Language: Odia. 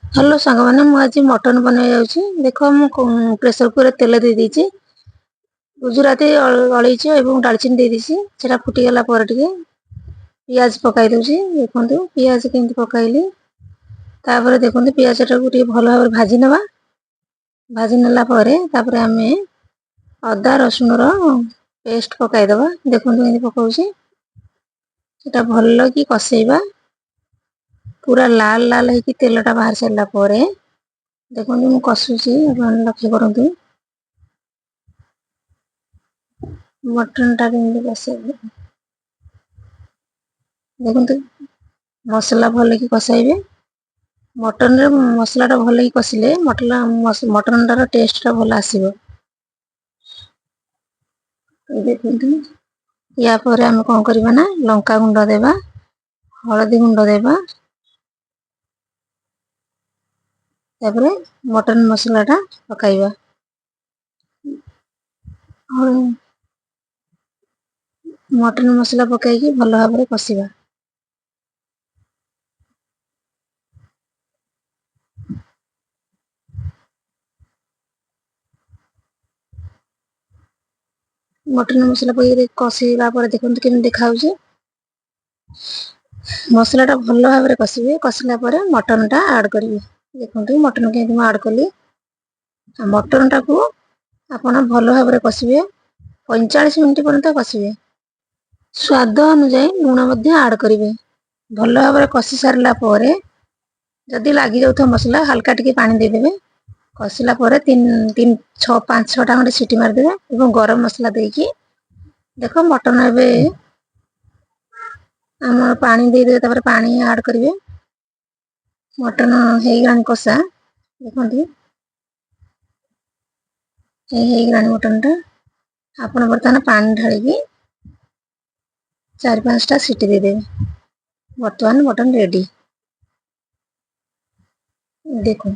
ହ୍ୟାଲୋ ସାଙ୍ଗମାନେ, ମୁଁ ଆଜି ମଟନ୍ ବନେଇ ଯାଉଛି। ଦେଖ, ମୁଁ ପ୍ରେସର କୁକରରେ ତେଲ ଦେଇଦେଇଛି, ଗୁଜୁରାତି, ଅଳେଇଚ ଏବଂ ଡାଲଚିନି ଦେଇଦେଇଛି। ସେଟା ଫୁଟିଗଲା ପରେ ଟିକେ ପିଆଜ ପକାଇ ଦେଉଛି। ଦେଖନ୍ତୁ ପିଆଜ କେମିତି ପକାଇଲି। ତାପରେ ଦେଖନ୍ତୁ, ପିଆଜଟାକୁ ଟିକେ ଭଲ ଭାବରେ ଭାଜି ନେବା। ଭାଜି ନେଲା ପରେ ତାପରେ ଆମେ ଅଦା ରସୁଣର ପେଷ୍ଟ ପକାଇଦେବା। ଦେଖନ୍ତୁ କେମିତି ପକାଉଛି। ସେଟା ଭଲ କି କଷେଇବା। ପୁରା ଲାଲ ଲାଲ ହେଇକି ତେଲଟା ବାହାରି ସାରିଲା ପରେ, ଦେଖନ୍ତୁ ମୁଁ କଷୁଛି, ଆପଣ ଲକ୍ଷ୍ୟ କରନ୍ତୁ ମଟନଟା କେମିତି କଷେଇବେ। ଦେଖନ୍ତୁ, ମସଲା ଭଲକି କଷାଇବେ। ମଟନରେ ମସଲାଟା ଭଲକି କଷିଲେ ମଟନଟାର ଟେଷ୍ଟଟା ଭଲ ଆସିବ। ଦେଖନ୍ତୁ, ୟା ପରେ ଆମେ କଣ କରିବା ନା ଲଙ୍କା ଗୁଣ୍ଡ ଦେବା, ହଳଦୀ ଗୁଣ୍ଡ ଦେବା, ତାପରେ ମଟନ ମସଲାଟା ପକାଇବା। ମଟନ ମସଲା ପକାଇକି ଭଲ ଭାବରେ କଷିବା। ମଟନ ମସଲା ପକେଇକି କଷିବା ପରେ ଦେଖନ୍ତୁ କେମିତି ଦେଖାଯାଉଛି। ମସଲାଟା ଭଲ ଭାବରେ କଷିବେ। କଷିଲା ପରେ ମଟନଟା ଆଡ଼୍ କରିବେ। ଦେଖନ୍ତୁ ମଟନ କେମିତି ମୁଁ ଆଡ଼୍ କଲି। ମଟନଟାକୁ ଆପଣ ଭଲ ଭାବରେ କଷିବେ, 45 ମିନିଟ୍ ପର୍ଯ୍ୟନ୍ତ କଷିବେ। ସ୍ୱାଦ ଅନୁଯାୟୀ ଲୁଣ ମଧ୍ୟ ଆଡ଼୍ କରିବେ। ଭଲ ଭାବରେ କଷି ସାରିଲା ପରେ ଯଦି ଲାଗିଯାଉଥିବ ମସଲା, ହାଲକା ଟିକେ ପାଣି ଦେଇଦେବେ। କଷିଲା ପରେ ତିନି ତିନି ଛଅ ପାଞ୍ଚ ଛଅଟା ଖଣ୍ଡେ ସିଟି ମାରିଦେବେ ଏବଂ ଗରମ ମସଲା ଦେଇକି, ଦେଖ ମଟନ ଏବେ ଆମର ପାଣି ଦେଇଦେବେ। ତାପରେ ପାଣି ଆଡ଼୍ କରିବେ। ମଟନ ହେଇଗଲାଣି କଷା। ଦେଖନ୍ତୁ, ହେଇଗଲାଣି ମଟନଟା। ଆପଣ ବର୍ତ୍ତମାନ ପାଣି ଢାଳିକି 4-5ଟା ସିଟି ଦେଇଦେବେ। ବର୍ତ୍ତମାନ ମଟନ ରେଡି। ଦେଖ।